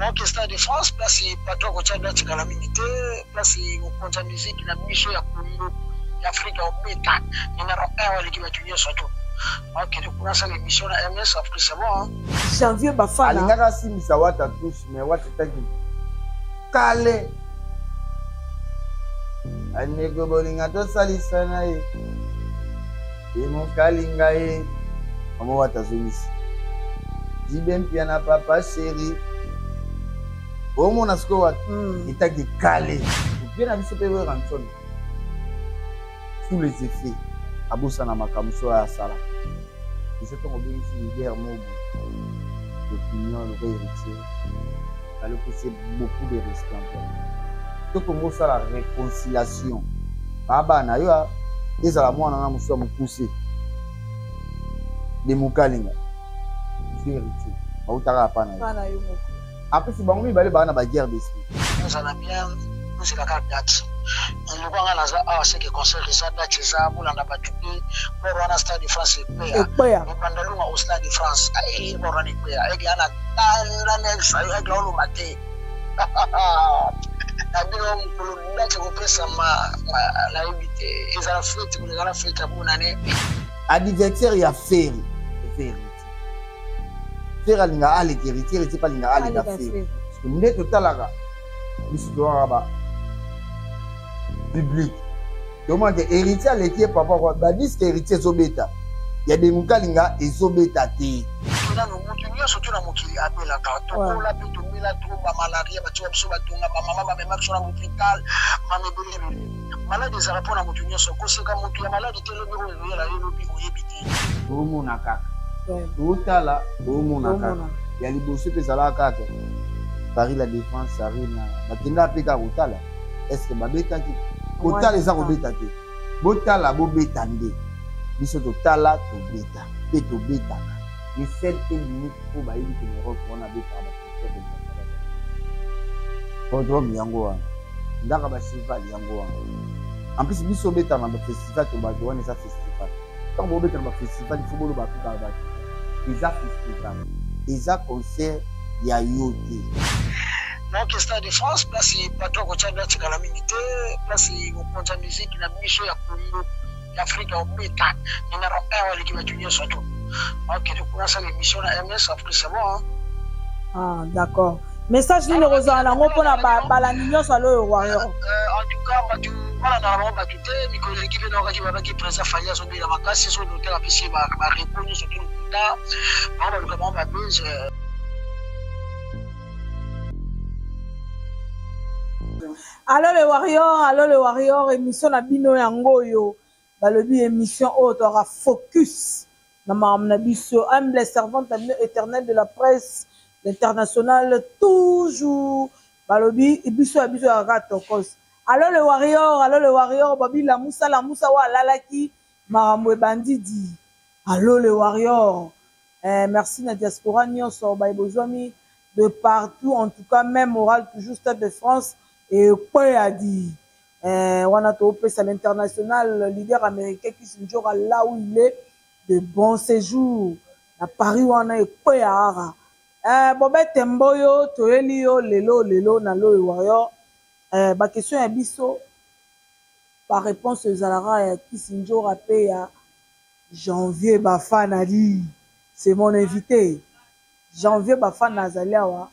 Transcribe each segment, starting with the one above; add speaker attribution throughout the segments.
Speaker 1: Donc Stade de France place bato akotia date kala mingi te, place mokonzi ya musique na biso ya Congo ya Afrika obeta numero 1 aleki bato nyonso to akende kuna asala émission na MS après c'est bon hein.
Speaker 2: Janvier Bafana
Speaker 3: alingaka asimbisa Wata touche mais Wata etaki kale bandeko bolinga tosalisa na ye emokalinga ye mama Wata azongisi jibe mpia na papa chéri omona sikoyo Wata etaki kale vie na biso mpe Werrason sous les effets abosana makambo so oyo asala eza ntongo obengisi leader mobo d'opinion lokola Héritier alopesi beaucoup de respect envers tokongo osala réconciliation baa na yo ezala mwana na mosusu ya mokuse de mokalinga mosu Héritier bautaka apa na
Speaker 2: yo
Speaker 3: apesi bango mibale baa na baguerre d'esprit.
Speaker 1: Ozala bien, ozelaka date eloko nga naza awa seke concert eza date eza bolanda bato te bor wana Stade de France ekweya ebanda lunga au Stade de France bor wana ekweya eke ana tanda nesa yo eke oloba te na bino mokolo date ekopesama nayebi te ezala fete koleka na fete ya bonane.
Speaker 3: Adversaire ya Ferre eza Héritier. Ferre alinga aleka Héritier, Héritier mpe alinga aleka Ferre. Nde totalaka biso toyaka ba public tomona te Héritier aleki ye papa kwa badisque Héritier ezobeta ya Demukalinga ezobeta te.
Speaker 1: Nano motu nyonso to na mokili abelaka tokola mpe tomela to bamalaria batia biso batonga bamama bamema biso na hôpital mama ebele ebele maladi ezalaka mpona motu nyonso koseka motu ya maladi te lobi oyo ezoyela ye lobi oyebi te.
Speaker 3: Toomona kaka totala toomona kaka ya liboso mpe ezalaka kaka Paris la Défense Arena bakendaka mpe kaka kotala est-ce babetaki kotala eza kobeta te botala bobeta nde biso totala tobeta mpe tobetaka le seul et l'unique oyo bayebi ke na Europe wana abetaka baconcert hippodrome yango wana ndaka bacheval yango wana en plus biso obetaka na bafestival to bato wana eza festival ntango bobeta na bafestival il faut boloba mpe bato eza festival eza concert ya yo te.
Speaker 1: Donc Stade de France place bato akotia date kala mingi te place mokonzi ya musique na biso ya Congo ya Afrika obeta numero 1 aleki bato nyonso to akende kuna asala émission na MS après c'est bon hein.
Speaker 2: Ah d'accord message nini okozala nango mpona balandi nyonso aloyo warrior?
Speaker 1: En tout cas bato balanda bango bato te mikolo eleki mpe naokaki babaki président Fally azobela makasi so docteur apesi ye barepo nyonso to lokuta bango baluka bango babese.
Speaker 2: Allo le warrior, allo le warrior, émission na bino yango oyo balobi émission oyo toaka focus na makambo na biso humble servante na bino éternel de la presse l'international toujours balobi biso ya biso ya kaka tokos. Allo le warrior, allo le warrior, babi lamusa lamusa oyo alalaki makambo ebandi di. Allo le warrior, merci na diaspora nyonso baye bozwami de partout en tout cas même moral toujours Stade de France ekweya di. Wana topesa l'international leader américain Kiss Njora là où il est de bon séjour na Paris wana ekweya ara. Bobete mboyo toyeli yo lelo lelo na loyo warrior baquestion ya biso ba réponse ezalaka ya Kiss Njora pe ya Janvier Bafana di c'est mon invité Janvier Bafana azali awa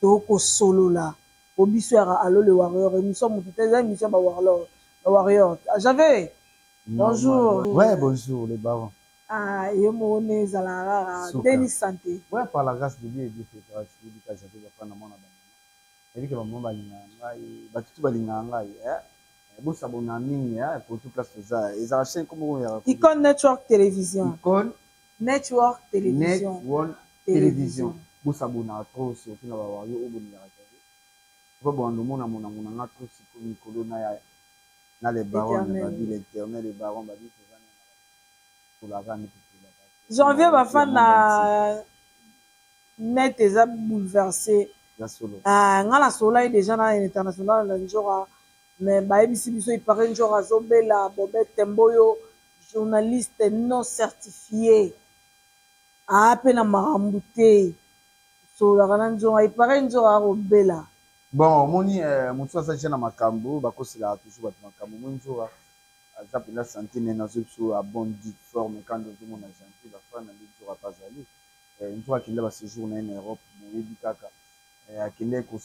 Speaker 2: tokosolola po biso yaka allo le warrior émission motu te eza émission ba warrior ba warrior. Janvier bonjour.
Speaker 3: Ouais, bonjour les barons.
Speaker 2: Ah ye moko nde ezalaka kaka ndeni santé.
Speaker 3: Ouais, par la grâce de Dieu et Dieu fait grâce oyebika Janvier Bafana mwana ba mama nayebi ke bamama balingaka ngai bato tu balingaka ngai bosabona mingi pour place toza ezala chaîne komoko ya
Speaker 2: Icon Network Télévision.
Speaker 3: Icon
Speaker 2: Network Télévision.
Speaker 3: Network Télévision bosabona trop surtout na bawario oyo bolingaka Janvier po bwando omona monango na nga trop sikoyo mikolo na ya na les barons babi l'éternel les barons babi toza tolaka nde tolaka.
Speaker 2: Janvier Bafana net eza bouleversé.
Speaker 3: Ya solo.
Speaker 2: Nga na solai déjà na international na Njora mais bayebisi biso ipare Njora azobela Bobete Mboyo journaliste non certifié aa pe na makambo te. Sololaka na Nzora, il parait Nzora akobela.
Speaker 3: Bon omoni mutu aza dejà na makambu bakoselaka toujours batu makambu omoni Nzora aza penza sante naye nazo yebisa yo a bonne due forme kanda ozo mona janvier ba fan na nde Nzora pe azali Nzora akenda ba sejour naye na Europe boyebi kaka akendaki ko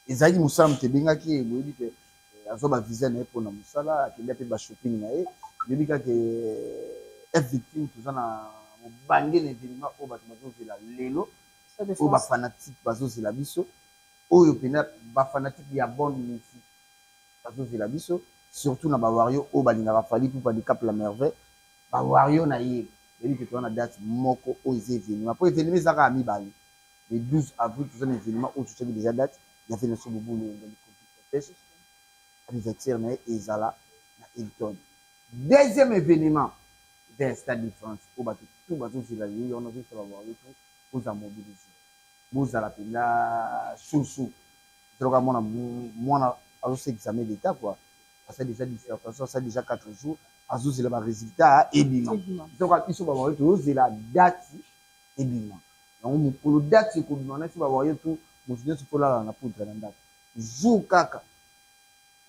Speaker 3: ezalaki musala mutu ebengaki ye boyebi ke azua ba visa naye pona musala akenda pe ba shopping naye boyebi kaka ke F-victim toza na mobange na evenement oyo batu bazo zela lelo oyo ba fanatique bazo zela biso oyo pena ba fanatique ya bonne musique bazo zela biso surtout na ba warrior oyo balingaka Fally Ipupa Dicap la merveille ba warrior na ye bayebi ke toza na date moko oyo eza evenement po evenement eza kaka mibale le 12 avril toza na evenement oyo totiaki dejà date ya vie na biso Boubou Loyenge Likofi Protège anniversaire na ye ezala na Hilton deuxième evenement eza ya stade de France oyo bato tout bazo zela lelo yango nazo yebisa ba warrior tout bozala mobilise bozala penza chaud chaud eza lokola mwana mwana azosala examen d'etat quoi asali dejà dissertation asali dejà 4 jours azozela ba resultat ebima eza lokola biso ba warrior tozozela date ebima yango mokolo date ekobima na biso ba warrior tout moto nyonso fo olala na poudre na ndako jour kaka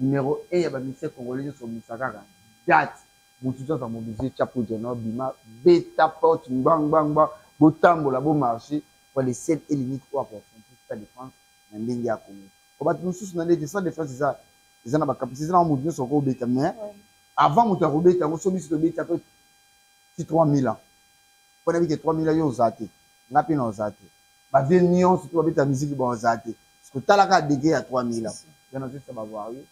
Speaker 3: numero 1 ya ba musiciens congolais nyonso obimisa kaka date moto nyonso aza mobilise tia poudre na yo bima beta porte ngba ngba ngba botambola bo marche po le seul et l'unique oyo ako affronter stade de France na ndenge ya Congo po bato mosusu na ndenge stade de France eza eza na ba capacité eza na moto nyonso akobeta mais avant moto akobeta yango so biso tobeti après ti 3000 ans po nayebi ke 3000 ans yo oza te nga mpe na oza te ba vieux nyonso to babeta musique ba oza te parce que tala kaka degré ya 3000 ans ya nazwisa ba warrior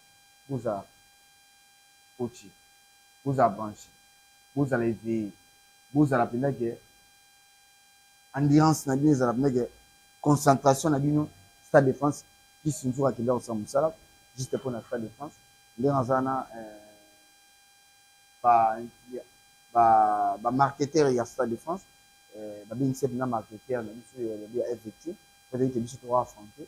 Speaker 3: bozala coaché bozala branché bozala éveillé bozala mpenza ke endurance na bino ezala mpenza ke concentration na bino stade de France kisi nzoka akenda kosala mosala juste mpo na stade de France ndenge aza na ba ba marketeur ya stade de France babengisi ye mpenza marketeur na biso ya FVT po ezali ke biso toa affronter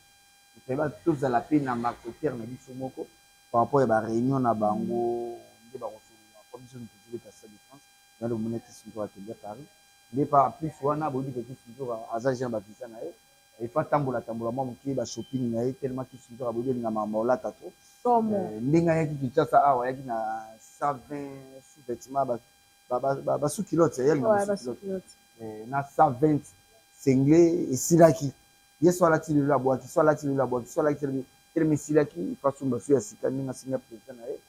Speaker 3: toyeba tozala mpe na marketeur na biso moko par rapport ya ba réunion na bango nde bakosolola po biso tozobeta stade de France yango omoni kisi nzoka akende Paris nde pa plus wana boyebi ke kisi nzoka aza jean ba visa na ye il faut atambola tambola mwa moke ba shopping na ye tellement kisi nzoka boyebi alinga makambo olata trop ndenge ayaki Kinshasa awa ayaki na 120 sous-vêtements ba sous-culotte ye alinga ba sous-culotte na 120 singlet esilaki ye so alati lelo abwaki so alati lelo abwaki so alati lelo telema esilaki fasumba so ya sika ndenge asenga président na ye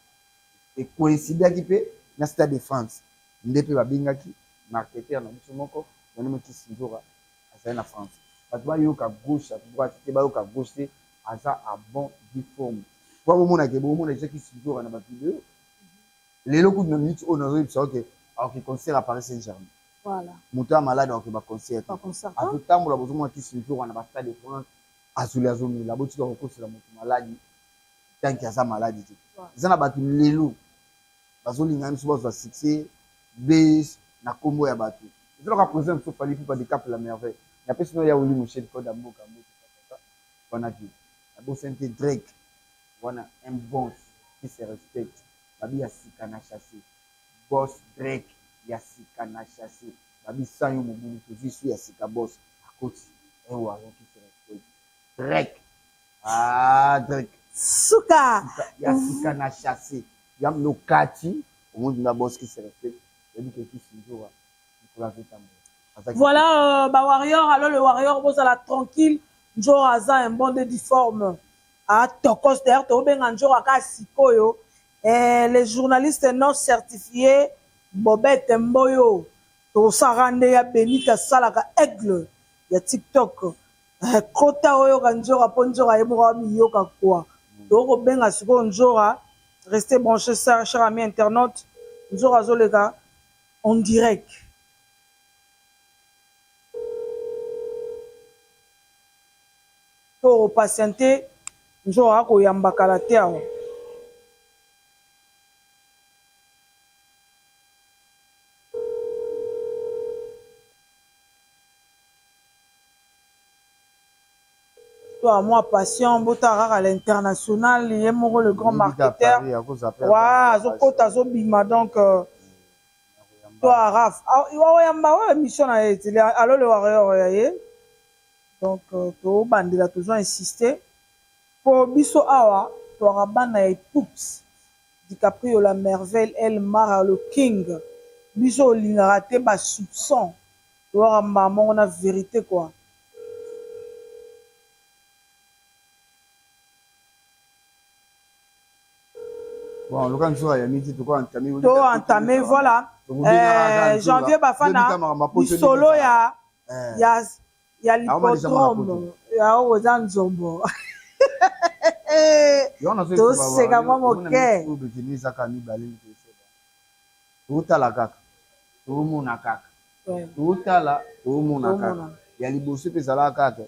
Speaker 3: ekoinsidaki mpe na stade de France nde mpe babengaki marketeur na biso moko banomekisi nzoka azali na France bato bayoka gauche à droite te bayoka gauche te aza a bon du forme po bomona ke bomona deja kisi nzoka na ba video lelo kutu na minute oyo nazoyebisa oke akoki concert à Paris Saint-Germain
Speaker 2: voilà
Speaker 3: moto ya malade akoki ba concert azotambola bozomona kisi nzoka na ba stade de France azoli azomela botika kokosela moto maladi tanki aza maladi te eza na bato lelo bazolinga biso bazwa succès base na kombo ya bato eza loka président biso Fally Ipupa Dicap la merveille napesi no ya Willy Musheni code ya mboka mboka wana te nabosani te Drake wana un bon qui se respecte babi ya sika na chasse boss Drake ya sika na chasse babi sans yo mobulu tozwi su ya sika boss akoti un warrior qui se respecte Drake ah Drake
Speaker 2: suka
Speaker 3: ya sika na chasse ya lokati omoni na boss qui se respecte yebi ke kisi nzoka likolo azotambola.
Speaker 2: Voilà, ba warrior, alors le warrior bozala tranquille, Nzora aza un bon de forme. Ah tokos d'ailleurs tobenga Nzora ka sikoyo. Eh, les journalistes non certifiés Bobette Mboyo tosara nde ya Benita salaka aigle ya TikTok. Eh, kota oyoka Nzora po Nzora ye moko amiyoka quoi. Tokobenga sikoyo Nzora, restez branchés cher ami internaute. Nzora azoleka en direct. To patienter Nzora akoyamba kala te awa. To mwa patient botala kaka l'international ye moko le grand marketeur wa azokota azobima donc to araf oyamba oyo émission na ye tili alo le warrior ya ye. Donc tobandela, tozo insister po biso awa toaka bana ya Epoups DiCaprio la merveille El Mara le king, biso olingaka te ba soupçons, toyaka mbala moko na verite quoi.
Speaker 3: Bon, loka nzoka ya midi toko entamer.
Speaker 2: To entamer voilà. Janvier Bafana lisolo ya ya ya l'hippodrome ya oyo eza nzombo. Toseka mwa moke.
Speaker 3: Ezaka mibale totala kaka tomona kaka totala tomona kaka ya liboso mpe ezalaka kaka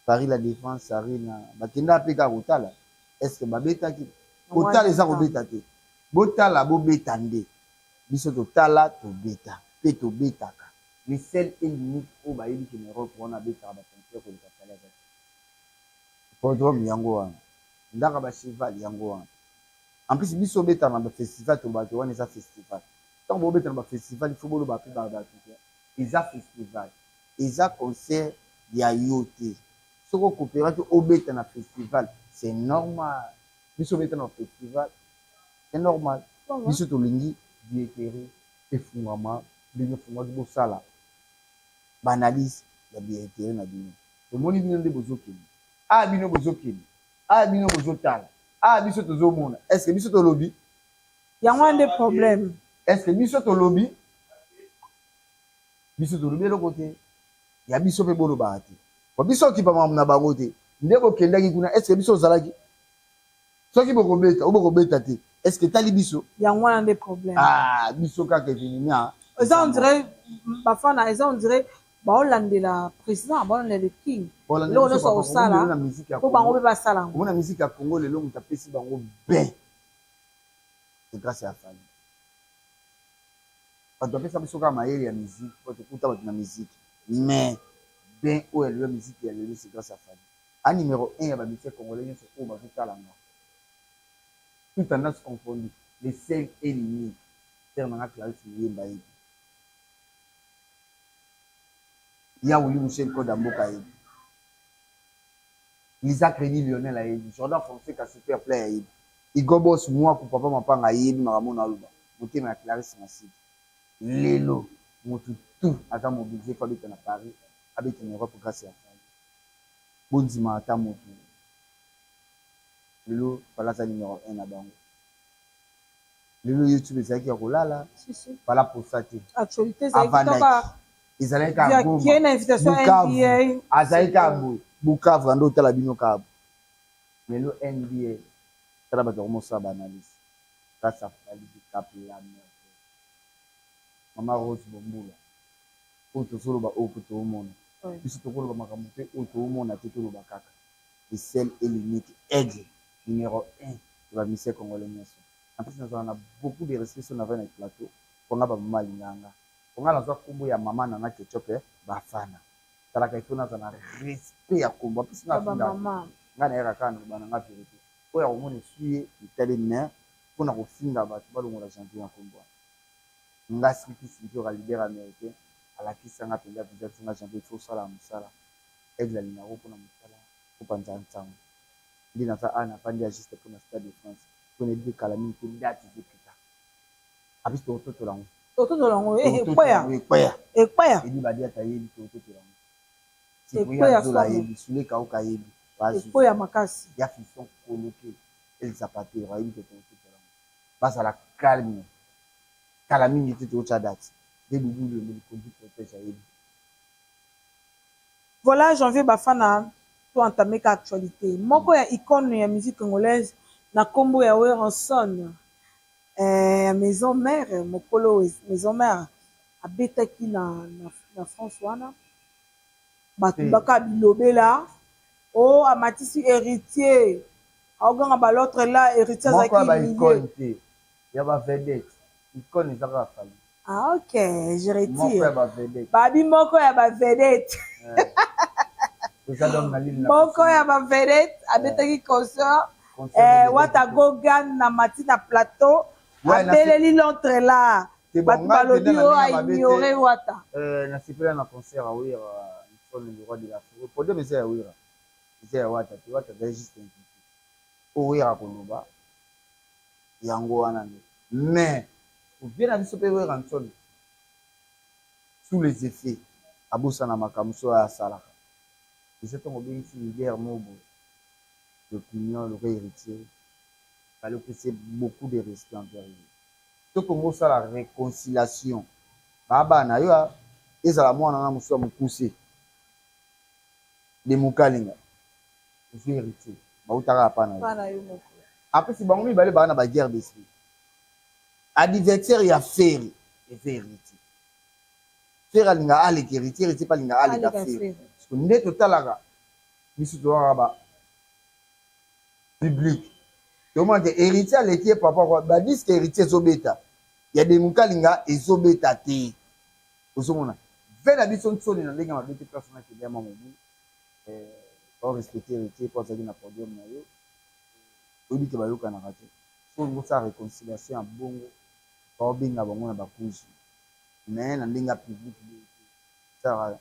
Speaker 3: Paris la Defense Arena bakenda mpe kaka kotala est ce que babetaki? Kotala eza kobeta te, botala bobeta nde biso totala tobeta mpe tobetaka. Le seul et l'unique oyo bayebi ke na Europe wana abetaka ba concert koleka Fally aza te. Hippodrome yango wana, ndaka ba cheval yango wana. En plus biso obetaka na ba festival tolobaka ke wana eza festival. Tango bobeta na ba festival il faut boloba pe ba batu ke eza festival. Eza concert ya yo te. Soki o cooperaki obeta na festival c'est normal. Biso obeta na festival c'est normal. Biso tolingi billetterie efungwama ndenge efungwaki bosala ba analyse ya billetterie na bino. Tomoni bino nde bozo kende. Ah bino bozo kende. Ah bino bozo tala. Ah biso tozo mona. Est ce que biso tolobi?
Speaker 2: Yango wana nde problème.
Speaker 3: Est ce que biso tolobi? Biso tolobi eloko te. Ya biso pe bolobaka te. Bon biso okipa makambo na bango te. Nde bokendaki kuna est ce que biso ozalaki? Soki bokobeta ou bokobeta te est ce que etali biso?
Speaker 2: Yango wana nde problème.
Speaker 3: Ah biso kaka evenement.
Speaker 2: Eza on dirait bafana eza on dirait baolandela président, baolandela le king. Eloko nyonso akosala po bango pe basala yango.
Speaker 3: Omona musique ya Congo lelo moto apesi bango bain c'est grâce ya Fally. Bato bapesa biso kaka mayele ya musique po tokuta bato na musique mais bain oyo ya lelo ya musique ya lelo c'est grâce à Fally. A numero un ya ba musiciens congolais nionso oyo bazo tala nga tout tendance confondu le seul et l'unique sœur na nga Clarisse Muyembe ayebi ya Willy Michel Koda mboka ayebi Lisa Credit Lionel ayebi Jordan Fonseca super play ayebi Hugo Boss Muaku papa mapanga ayebi makambo na aloba motema ya Clarisse Masidi lelo mutu tout aza mobilise faut abeta na Paris abeta na Europe grace ya Fally. Bondima ata mutu lelo fally aza numero un na bango lelo youtube ezalaki ya kolala fally aposta te avandaki ezalaki kaka goma bukavu azalaki kaka boye bukavu ando otala bino kaka boye lelo nba tala bato bakomosala ba analyse grâce à fally dicap la merveille mama rose bombula oyo tozoloba oyo mpo toomona biso tokoloba makambo mpe oyo toomona te toloba kaka le seul et l'unique aigle numero 1 ya ba musiciens congolais nyonso en plus nazala na beaucoup de respect so navandi na plateau mpo nga ba mama alingaka nga mpo nga nazwa nkombo ya mama na nga ketchup bafana talaka il faut nazala na respect ya nkombo en plus nga afingaka nga nayaka kaka naloba na nga verite oyo akomona esui ye etali mais mpo na kofinga bato balongola janvier na nkombo wana Nga Sriki Sintiora leader americain alakisa nga penza visage nga janvier il faut osala musala aigle alingaka yo pona musala opanza nsango nde naza awa navandi ya juste pona stade de France po nayebi ke kala mingi te date ezo kita en plus tokototola yango
Speaker 2: tokototola yango ekweya
Speaker 3: ekweya
Speaker 2: ekweya
Speaker 3: edi badiata ayebi tokototola yango Cyprien Zola ayebi Soule Kauka ayebi
Speaker 2: ekweya makasi
Speaker 3: ya Fiston Koloke El Zapatero ayebi ke tokototola yango bazala calme Kala mingi te totia date. Nde Doudou Luyembo likonzi protège ayebi.
Speaker 2: Voilà Janvier Bafana to entame ka actualite moko ya icone ya musique congolaise na kombo ya Werrason eh, ya maison mère mokolo maison mère abetaki na, na, na France wana bato baka bilobela oh amatisi héritier aoganga ba l'autre là héritier azalaki
Speaker 3: milieu te Ya ba vedette. Icone eza kaka Fally.
Speaker 2: Ah ok, je retire.
Speaker 3: Moko ya ba vedette.
Speaker 2: Babi moko ya ba vedette.
Speaker 3: Toza donc na lile na
Speaker 2: Moko ya ba vedette abetaki concert. Eh, Wata Gogan na mati na plateau. Abeleli l'autre là. Bato balobi oyo a ignorer Wata.
Speaker 3: Euh, nasepela na concert ya Werra. Werrason le roi de la forêt. Podium eza ya Werra, eza ya Wata te. Wata azali juste invité. Oyo Werra akoloba yango wana nde. Mais vieux na biso pe Werrason sous les effets abosana makambo mosusu oyo asalaka. Eza ntango obengisi leader moko boye d'opinion lokola Heritier, fallait opesa ye beaucoup de respect envers ye. Soki olingi osala reconciliation ba bana na yo ezala mwana na mosusu ya mokuse de mukalinga ozui heritier bawuta kaka pa na yo en plus bango mibale baa na ba guerre d'esprit adversaire ya Ferre eza heritier. Ferre alinga aleka heritier, heritier pe alinga aleka Ferre nde totalaka biso tozalaka ba public tomona ke héritier aleki ye papa kwa ba disque héritier ezobeta ya demukalinga ezobeta te ozomona ve na biso nsoni na ndenge mabe te place wana kende ya mwa mobulu eh, respecte héritier po azalaki na podium na yo oyebi ke bayokanaka te soki olingi osala réconciliation ya bongo baobenga bango na bakuzu mais na ndenge ya public boye te esalaka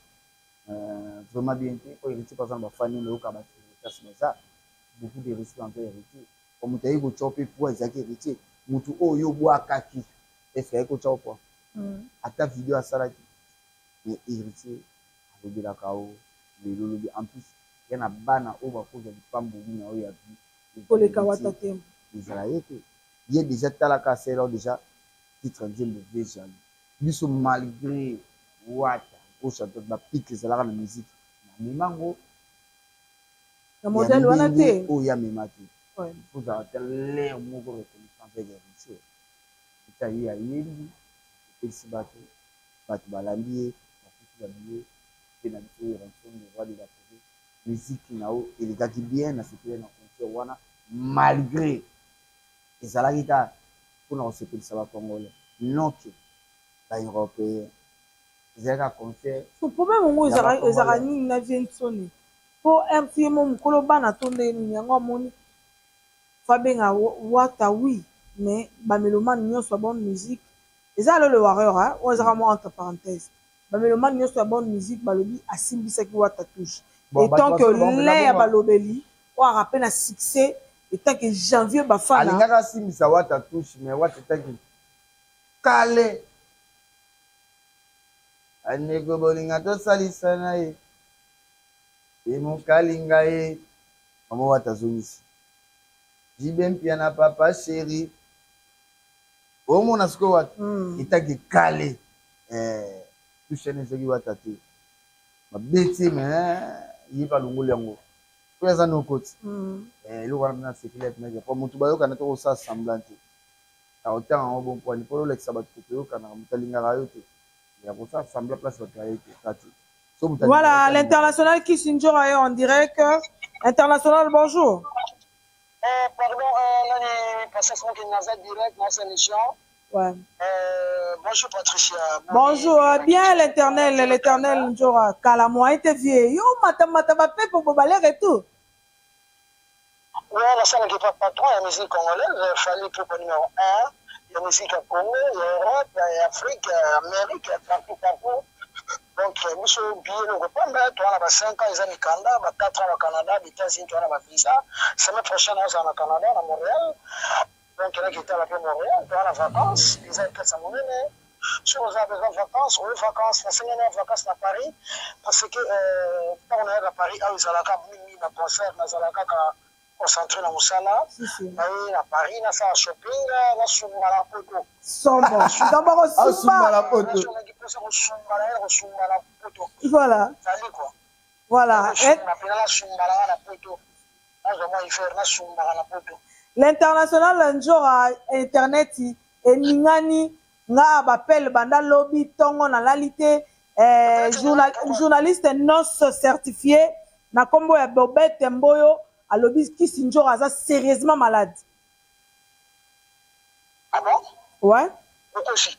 Speaker 3: vraiment bien te po héritier pe aza na ba fan naye oyoka batu place baza beaucoup de respect envers héritier po mutu aye kotia yo pe poids ezalaki héritier mutu oyo yo obwakaki est ce que aye kotia yo poids ata video asalaki mais héritier alobelaka yo lelo lobi en plus ya na bana oyo bakozwa lipamboli na yo ya vie
Speaker 2: koleka wata te
Speaker 3: ezala ye te ye dejà talaka asala yo dejà titre nzembo vieux jaloux biso malgre wata gauche à droite ba pique ezalaka na musique mais amema ngo
Speaker 2: na modèle wana te
Speaker 3: oyo amema te il faut ozala ata l'air moko reconnaissant avec héritier héritier aye ayembi asepelisi bato bato balandi ye bafuti ba billet mpe na biso Werrason le roi de la forêt musique na yo elekaki bien nasepeli na concert wana malgre ezalaki kaka mpona kosepelisa ba congolais non que ba européen ezalaki kaka concert.
Speaker 2: Problème yango ezalaka nini na vieux Nsone po RT ye moko mukolo bana to ndenge nini yango amoni faut abenga Wata oui mais ba melomane nionso ya bonne musique eza alo le warrior hein oyo eza kaka mwa entre parenthèse ba melomane nionso ya bonne musique balobi asimbisaki Wata touche etant que l'un ya balobeli oyo aka pe na succès etant que Janvier Bafana
Speaker 3: alingaka asimbisa Wata touche mais Wata etaki kale bandeko bolinga tosalisa na ye emokalinga ye mama Wata azongisi JB Mpiana papa chéri omona sikoyo Wata etaki kale eh, touche wana ezwaki Wata te babeti ye mais ye mpe alongoli yango oyo aza nokoti eloko wana mpena asepeli apinaki po motu bayokana te kosala semblant te akotanga yango bon poani mpo olakisa bato ke toyokanaka moto alingaka yo te ya kosala semblant place bato baye te kati.
Speaker 2: Voilà, l'international Kisindjora est en direct. International, bonjour.
Speaker 1: Eh, pardon, nani, Princesse Moki naza direct, naza émission.
Speaker 2: Ouais.
Speaker 1: Bonjour Patricia.
Speaker 2: Bonjour, bien l'éternel, l'éternel Ndjora. Kala moi été vieux. Yo mata mata ba pepo bo ba et tout.
Speaker 1: Ouais, nasalaki pa patron ya musique congolaise, Fally Ipupa numéro 1, ya musique ya Congo, ya Europe, ya Afrique, ya Amérique, ya partout partout. Donc biso billet loko pamba, toza na ba 5 ans eza mikanda, ba 4 ans na Canada, ba États-Unis toza na ba visa. Semaine prochaine naozala na Canada, na Montréal. Donc naki etala pe Montréal, toza na vacances, eza orchestre monene. Soki oza besoin vacances, oye vacances, nasengeli na vacances na Paris parce que ntango nayaka Paris awa ezalaka mingi na concert, nazalaka kaka concentré na mosala. Naye na Paris nasala shopping, nasumba na poto.
Speaker 2: Sombo. Donc bakosumba.
Speaker 3: Na poto.
Speaker 1: Nazongaki mposa kosumba, naye kosumba na poto.
Speaker 2: Voilà.
Speaker 1: Zali quoi.
Speaker 2: Voilà.
Speaker 1: Nasumba mpenza, nasumba nanga na poto. Nazwa mwa hiver, nasumbaka na poto.
Speaker 2: L'international Ndjora internet eningani nga bapele banda lobi tongo nalali te eh, journaliste non certifié na kombo ya Bobette Mboyo alobi Kisi Ndjora aza sérieusement malade.
Speaker 1: Ah bon?
Speaker 2: Ouais.
Speaker 1: Okosi.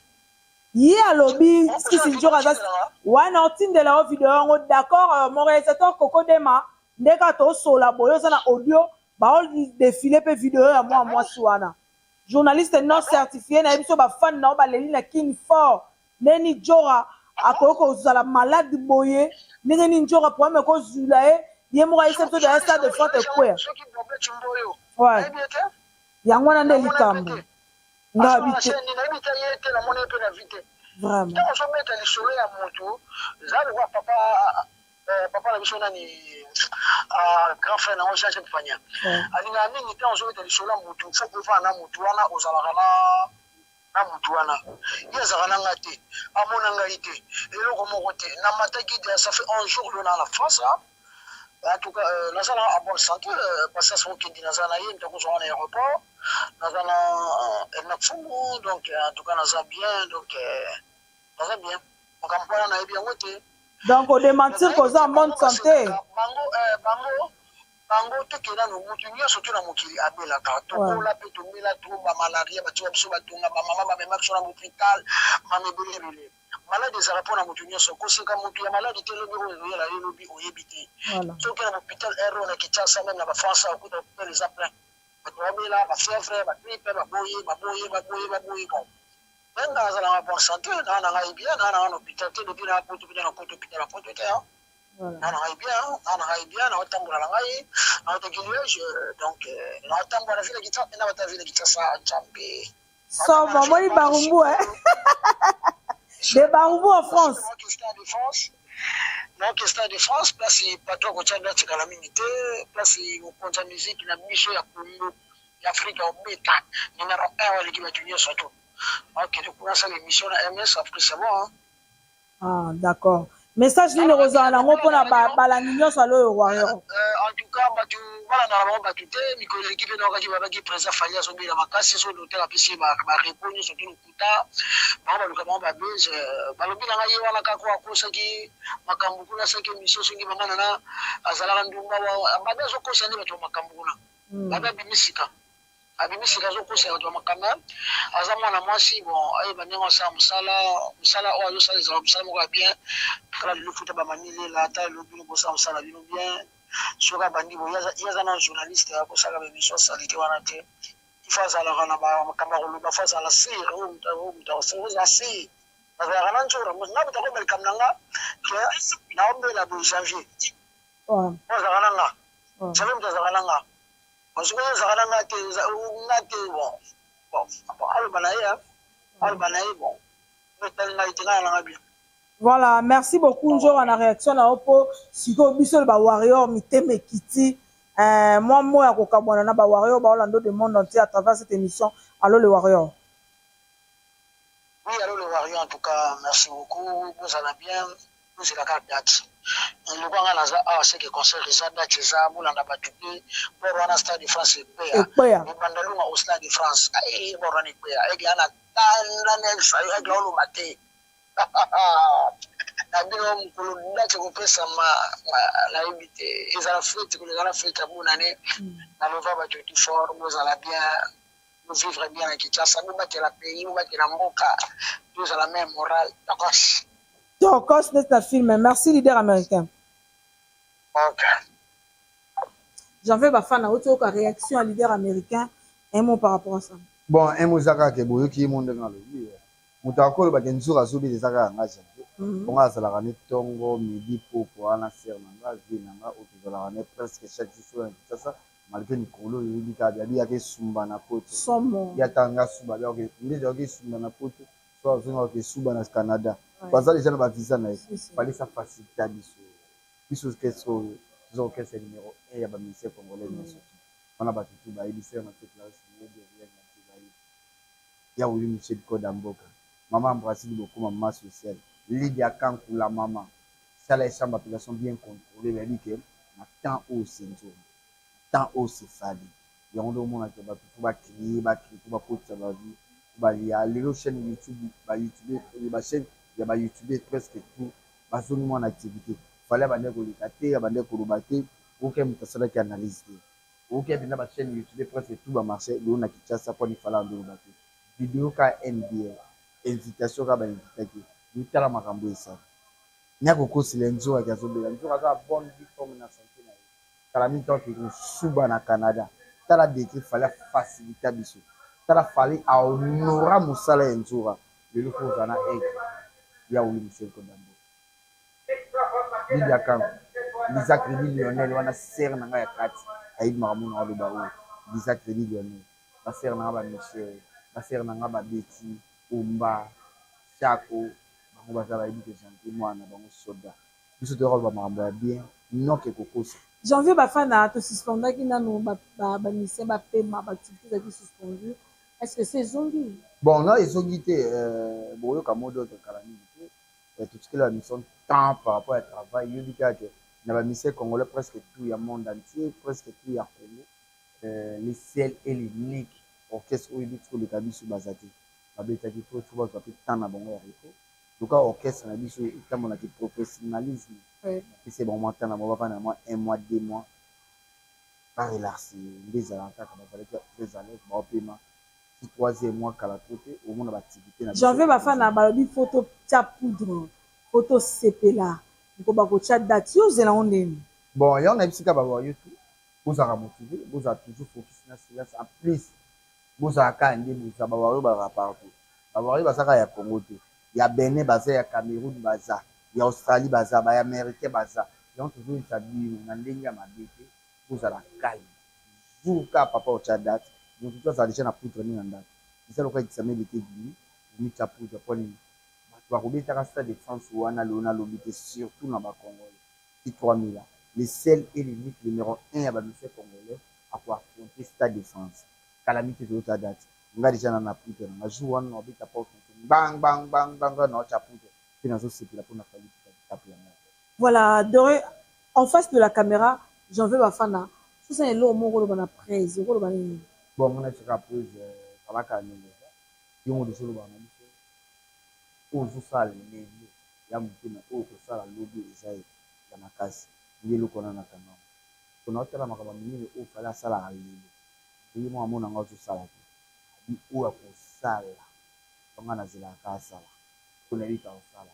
Speaker 2: Ye alobi Kisi Ndjora aza ouais na otindela yo video yango d'accord mon réalisateur Coco Dema nde kaka tosola boye oza na audio bao défiler pe video ya mwa mwasi wana journaliste non certifié na biso ba fan na baleli na Kin fort neni Djora Akoki kozala malade boye ndenge nini? Nzoka problème ekozwila ye, ye moko ayebisa biso deya Stade de France ekweya. Yango wana nde likambo
Speaker 1: ngabi te. Nayebi te, ye te, namoni ye mpe na vie te.
Speaker 2: Vraiment.
Speaker 1: Ntango ozobeta lisolo ya moto, eza lokola papa, papa na biso nani, grand frère nango Jean Jacques Pania alingaka mingi. Ntango ozobeta lisolo ya motu, faut kovanda na motu wana, ozalaka na motu wana. Ye azalaka na nga te, amona ngai te, eloko moko te. Namataki, ça fait un jour lelo na la France. En tout cas, naza na en bonne santé. Patience Mokendi, naza na ye, moto akozwanga na aéroport, naza na Elna Fumu. Donc en tout cas naza bien, donc naza bien. Makambo wana nayebi yango te.
Speaker 2: Donc odémentir koza en bonne santé?
Speaker 1: Bango tokende nano. Mutu nyonso to na mokili abelaka. Tokola mpe tomela to bamalaria, batika biso, batonga bamama, bamema biso na hôpital, mama ebele ebele. Maladi ezalaka mpona motu nyonso. Koseka motu ya maladi te. Lobi oyo ezoyela ye, lobi oyebi te. Soki na hôpital ro na Kinshasa, même na bafrance, okuta hôpital eza plein, bato babela bafièvre, bagrippe, baboye, baboye, baboye, baboye. Bon, me nga azalaka bonne santé, naa na ngai bien, naa na ngai na hôpital te. Depuis na poto, mpe na poto, hôpital ya poto te. Naa na ngai bien, naa na ngai bien, naotambola na ngai, naotaki Liège. Donc naotambola na ville Kinshasa, na bata ville Kinshasa, Nzambe.
Speaker 2: Somo, omoni Barumbu, eh? De Barumbu en France.
Speaker 1: Donc Stade de France, place patron kotia nde atikala mingi te, place mokonzi ya musique na biso ya Congo, ya Afrique, obeta numéro 1, aleki bato nyonso. To okende kuna, asala émission na MS, après c'est bon, hein.
Speaker 2: Ah, d'accord. Message nini okozala nango mpona balandi nyonso Allo le Warrior?
Speaker 1: En tout cas, bato balandaka bango bato te. Mikolo eleki mpe naokaki babaki président Fally azobela makasi, so docteur apesi ye barepos nyonso to lokuta. Bango baluka bango babese, balobi na ngai ye wana kaka akosaki makambo kuna, asaki émission, soki bangana na azalaka ndumba, babe azokosa nde bato ya makambo kuna. Babe abimi sika, abimi sika, azokosa bato ya makambo. Aza mwana mwasi, bon, ayeba ndenge asala mosala. Mosala oyo azosala ezala mosala moko ya bien. Tala lelo futa bamami lela, tala lelo bino bosala mosala bino bien. Soki abandi boye, ye aza na journaliste, akosala baémission salite wana te. Il faut azalaka na makambo ya koloba, faut azala sûr. Oyo moto ozala sûr, azalaka na nzora nga moto akoyeba likambo na nga ke naobela boye. Janvier oyo azalaka na nga, janvier moto azalaka na nga, soki ezalaka na nga te, nga te. Bon, aloba na ye, aloba na ye. Bon, etali ngai te, ngai na nga bien.
Speaker 2: Voilà, merci beaucoup Nzora na réaction na yo. Mpo sikoyo biso bawarrior mitema ekiti, mwa mot ya kokabwana na bawarrior baolanda de monde entier à travers cette émission Allo le Warrior.
Speaker 1: Oui, Allo le Warrior, en tout cas merci beaucoup, bozala bien. Bozelaka date. Eloko nga naza awa, seke concert eza, date eza. Bolanda bato te. Bor wana Stade de France ekweya, ebanda lunga au Stade de France, bor wana ekweya. Eke ana tanda nayebisa yo, eke oloba te na bino. Mokolo date ekopesama, nayebi te, ezala fête koleka na fête ya bonane. Nalova bato tout fort, bozala bien, bovivre bien na Kinshasa, bobatela pays, bobatela mboka, tozala même moral tokos.
Speaker 2: Tokos neti na film. Merci, leader américain.
Speaker 1: Ok.
Speaker 2: Janvier Bafana, oti oyoka réaction ya leader américain, un mot par rapport à ça?
Speaker 3: Bon, un mot eza kaka boyoki ye mo ndenge alobi. Moto akolobaka nzura azobela, eza kaka nga Janvier. Bongo azalaka ne ntongo, midi, poko wana sere na nga, vie na nga oyo tozalaka ne presque chaque jour soki na Kinshasa, malgré mikolo oyo oyebi kaka biabi yaka esumba na poto.
Speaker 2: Somo.
Speaker 3: Ye ata nga suba, ndeti ayoki esumba na poto, so azongaka esuba na Canada, baza déjà na bavisa na ye. Fally sa facilita biso. Biso orchestre oyo toza orchestre numéro 1 ya bamusicien congolais nyonso wana. Bato tu bayebi sere na biso Clarisse Moyebi, Oriel na biso bayebi ya Wili Michel Koda mboka, mama Embrasili Bokoma, mama sociale Lydia Kankula, mama sala chambre application bien contrôlé. Bayebi ke na temps oyo c'est Nzora, na temps oyo c'est Fally. Yango nde omonaka bato faut bacréer, bacréer mpo bakotisa bavie, po balia. Lelo chaîne YouTube, bayoutube, bachaîne ya bayoutube presque tout bazongi mwana activité. Fally abandaki koleka te, abandaki koloba te, okoki moto asalaki analyse te. Okoki mpenza bachaîne YouTube presque tout bamarché lelo na Kinshasa mponi Fally andoloba te. Video ka nba invitation kaka bainvitaki yotala makambo esala nya kokosela. Nzokaki azobela, nzoka aza bonne vie, forme na santé na ye. Kala mingi ntango tokosuba na Canada. Tala degré Fally afacilita biso. Tala, Fally ahonora mosala ya nzora. Lelo faut ozala na aigle. Ya Uli Michel Kodambo, Lidia Kanku, Liza Credit Lionel wana sœur na ngai ya kati ayebi makambo na aloba oyo. Liza Credit Lionel, ba sœur na nga ba Michel, ba sœur na nga ba Betty, Omba, Chako, bango baza bayebi ke Janvier mwana na bango soda. Biso toyaka koloba makambo ya bien noke kokosa.
Speaker 2: Janvier Bafana, tosuspendaki nanu bamusicien bapema, baactivité ezalaki suspendu. Est ce que se ezongi?
Speaker 3: Bon, na ezongi te. Boyoka mot d'ordre kala mingi te. Totikeli bamission temps par rapport ya travail. Yobi kaka ke na bamusicien congolais presque tout ya monde entier, presque tout ya Congo, le seul et l'unique orchestre oyo ebeti koleka biso baza te. Babetaki po fo bazwa mpe temps na bango ya repos. Luka orchestre na biso etambolaki professionnalisme, epesi bango mwa temps na bango, bavanda mwa un mois, 2 mois, barelaxe. Nde ezalaka kaka, bazalaki très à l'aise, baopema ti troisième mois. Kala trop te, omona baactivité na biso.
Speaker 2: Janvier Bafana, balobi fo totia poudre, fo tosepela mpo bakotia date. Yo ozela ngo ndeni?
Speaker 3: Bon, yango nayebisi kaka bawayo tout, bozalaka motivé, bozala toujours focus na silence. En plus bozala kaka nde boza bawario, bazala partout. Bawario baza kaka ya Congo te, ya Benin baza, ya Cameroun baza, ya Australie baza, baya Américain baza. Yango tozoyebisa bino na ndenge ya mabe te, bozala calme. Jour kaka papa otya date, moto to azala déjà na poudre nini na ndako. Eza lokola examen d'État ebimi, omitya poudre. Mpo nini bato bakobetaka Stade de France wana lelo? Nalobi te, surtout na bacongolais ti 3000 ans, le seul et l'unique numéro 1 ya bamusicien congolais akoaffronter Stade de France. Kala mingi te, tozotya date. Nga déjà na poudre na nga. Jour wana naobeta porte gbang gbang gbang gbang, naotya poudre mpe nazosepela mpona Fally tape yango.
Speaker 2: Voilà, Doré en face de la caméra, Janvier Bafana, sosa eloko moko oloba na presse, okoloba nini?
Speaker 3: Bon, nga nayebisaka presse, zalaka ndenge eza yo mo deso olobaka na biso. Oyo ozosala lelo ya motema, oyo kosala lobi eza ya makasi. Nde eloko wana nakanga mpona otala makambo ya minene oyo Fally asalaka lelo. Ye moko amona nga ozosala te, abi oyo akosala. Nga nazelaka asala mpo nayebi ka kosala.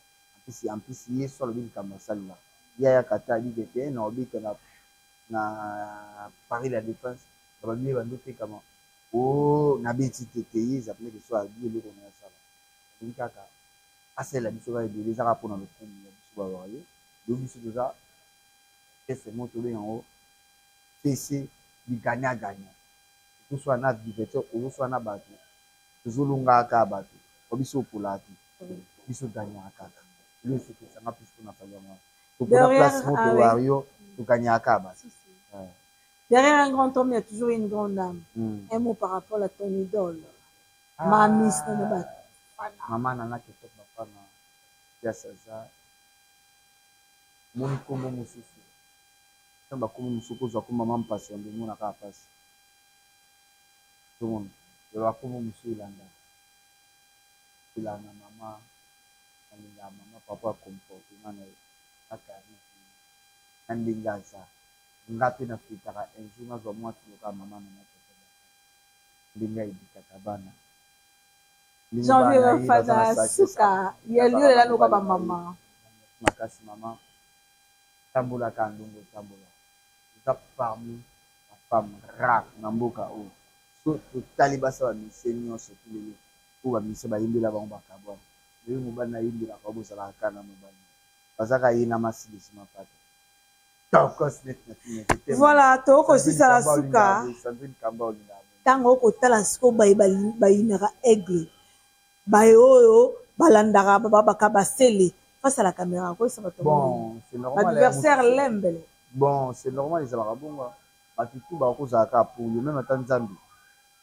Speaker 3: En plus ye so alobi likambo asalelaka ye, ayaka te, abi kete na obeta na Paris La Défense, bababi ye bando otekama o nabeti te te. Ye eza pene so abi eloko na ye asala, alingi kaka asalela biso kaka ebele. Eza kaka mpona lokumu ya biso bawario. Do biso toza orchestre moko tobenga yango fc du gagnant gagnant. Tozosala na divertir, ozosala na bato, tozolongaka kaka bato po biso opolaka te, biso gagnaka kaka. Elo esepesanga plus mpona Fally yango wana topona place moko wario, toganyaka kaka bato.
Speaker 2: Derrière un grand homme, il y a toujours une grande âme. Un mot par rapport à ton idole. Ah, Mami,
Speaker 3: Mama Nana Ketop Bafana, place aza, moni nkombo mosusu, ntango bakombo mosusu kozwa ko mama mpasi ya ndenge omonaka mpasi, ozomona ya bakombo mosusu elandaka elanda. Mama, nalingaka mama papa ya comportement na ye na charisme na ndenge aza. Nga mpe nafetaka un jour nazwa mwasi lokola mama Nana Ketop, ndenge ayebikaka bana.
Speaker 2: Janvier Bafana, suka ya lio lela loka bamama.
Speaker 3: Makasi mama, tambolaka ndongo, otambola, eza parmi bafemme rare na mboka oyo. So totali basa bamusicien nyonso tu lelo oyo bamusicien bayembela bango bakabwana, oyo mobali nayembelaka oyo bozalaka kaka na mobali, bazaka ye na masilisi mapata.
Speaker 2: Voilà, tokosisala suka. Ntango okotala sikoyo baye bayinaka Aigle, baye oyo balandaka babaka basele, face à la caméra akoyesa bato adversaire lembele.
Speaker 3: Bon, c'est normal, ezalaka bongo. Bato tu bakozala kaka pour yo, même ata Nzambe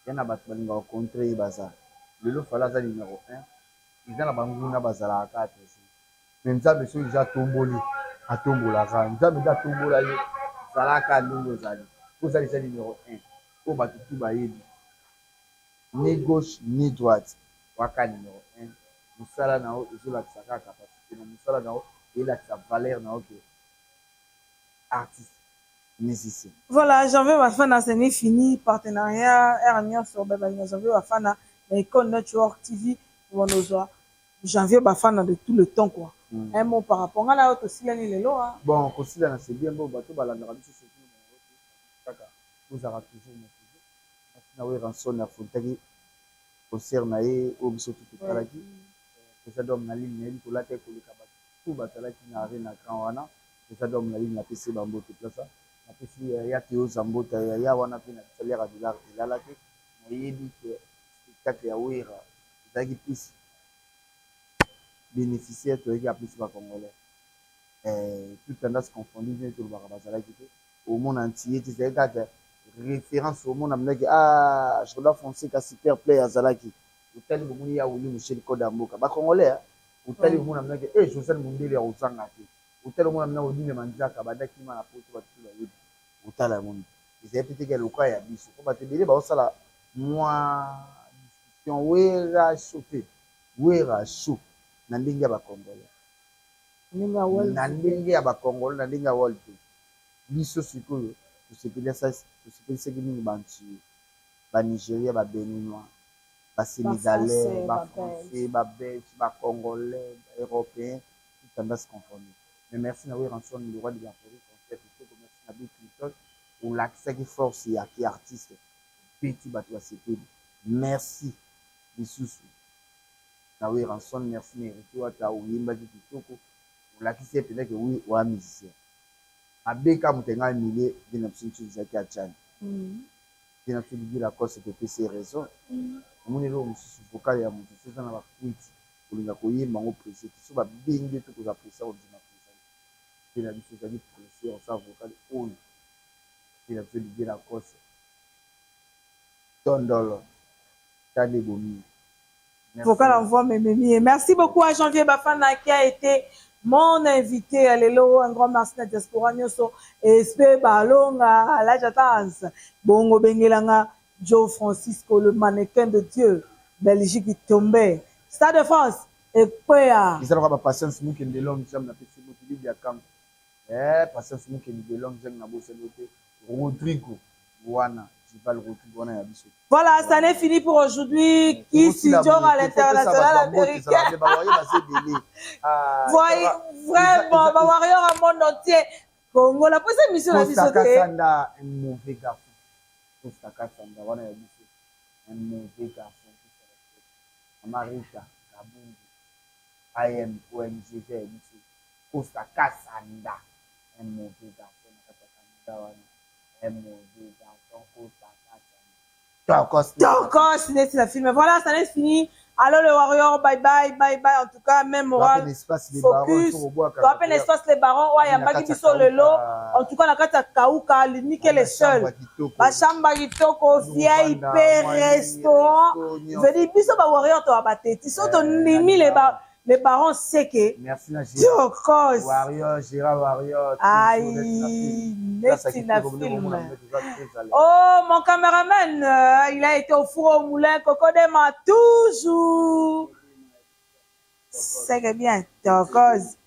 Speaker 3: ya na bato balingaka contre ye baza. Lelo Fally aza numéro 1, eza na banguna bazalaka kaka toujours, mais Nzambe soki eza atomboli, atombolaka. Nzambe nde atombola yo, zalaka ndenge ozali, po oza déjà numéro 1 oyo bato tu bayebi, ni gauche ni droite, waka numéro 1. Mosala na yo ezolakisa kaka capacité na mosala na yo, elakisa valeur na yo ke artiste musicien.
Speaker 2: Voilà, Janvier Bafana, ce n'est fini. Partenariat r nyonso babalinga Janvier Bafana na Ecole Network TV, wanozwa Janvier Bafana de tout le temps quoi. Un mot par rapport nga na yo, tosilani lelo.
Speaker 3: Bon, kosilana c'est bien. Bon, bato balandaka biso surtout kaka, bozalaka toujours motivé. Merci na Werrason, afrontaki concert na ye oyo biso tu totalaki. Eza d'homme na ligne nayebi kolata ye koleka batu tout bazalaki na arena grand wana. Eza d'homme na ligne napesi ye ba mbote place napesi yaya Theo Zambota yaya wana pe na biso aliaka dollar elala te. Nayebi que spectacle ya Werra ezalaki plus beneficiaire toyaki kaka biso ba congolais eh, toute tendance confondue ndenge tolobaka bazalaki te omona ntiye te ezalaki kaka référence omona mnaki ah Jordan Fonseca super play azalaki otali bomoni ya Willy Michel code ya mboka ba congolais otali bomona mnaki eh Josiane Mundele ya kozanga te otali omona mnaki Odile Manzaka banda kima na poto bato bayebi otala moni ezali pe te ke lokola ya biso po bato ebele baosala mwa discussion Werra show te Werra show na ndenge ya ba congolais na ndenge ya ba congolais na ndenge ya world te biso sikoyo tosepelisaki mingi ba antillais ba nigeria ba beninois ba senegalais ba français ba belge ba congolais ba européens toute tendance confondue mais merci na Werrason le roi de la forêt concert kitoko merci na Bill Clinton olakisaki force ya ki artiste obeti bato basepeli merci lisusu na Werrason merci na Heritier Wata oyembaki kitoko olakisi ye penza ke oui oza musicien mabe kaka moto alingi annuler vie na biso nioso ezalaki ya Djany vie na biso Didier Lacoste topesi ye raison omoni eloko mosusu vocal ya moto soki eza na ba kwiti kolinga koyemba yango presse te soki babengi yo te kozala presse ya kondima presse vie na biso ezalaki presse ya kosala vocal oyo vie na biso Didier Lacoste tondolo tala ebomi ye.
Speaker 2: Vocal en voix mememi ye. Merci beaucoup à Janvier Bafana qui a été mon invité ya lelo. Un grand merci na diaspora nyoso. Espe Balonga, la jatance. Bongo bengelanga Joe Francisco le mannequin de Dieu. Belgique tombe. Stade de France ekweya.
Speaker 3: Eza lokola ba Patience Mukendi de longue jambe na pesi mbote Lydia Kanku eh Patience Mukendi de longue jambe na bosani yo te Rodrigo wana Jival Rodrigo wana ya biso.
Speaker 2: Voilà, ça n'est fini pour aujourd'hui. Qui Sidjor à l'international américain. Voyez, vraiment, ba warrior à monde entier. Congo, la prochaine émission la biso te.
Speaker 3: Kasanda, un mauvais garçon. Costa Kasanda, wana ya biso. Un mauvais garçon. Mama Rita, Kabundu, AM, ONG, ya biso. Costa Kasanda, un mauvais garçon. Na kati ya Canada wana. Un mauvais garçon, Costa Kasanda. Tokos.
Speaker 2: Tokos, neti na film. Voilà, ça n'est fini. Allô le warrior, bye bye, bye bye. En tout cas, même moral, focus. To appelle espace les barons, ouais, yambaki biso lelo. En tout cas, na kati ya Kauka, l'unique et le seul. Ba chambre kitoko, VIP restaurant. Je dis biso ba warrior to abateti. So to ndimi les ba Les barons seke.
Speaker 3: Merci na Gérard.
Speaker 2: Tokos.
Speaker 3: Warrior, Gérard Warrior.
Speaker 2: Aïe, neti na film. Oh, mon cameraman, il a été au four au moulin, Cocodema, toujours. C'est que bien, Tokos.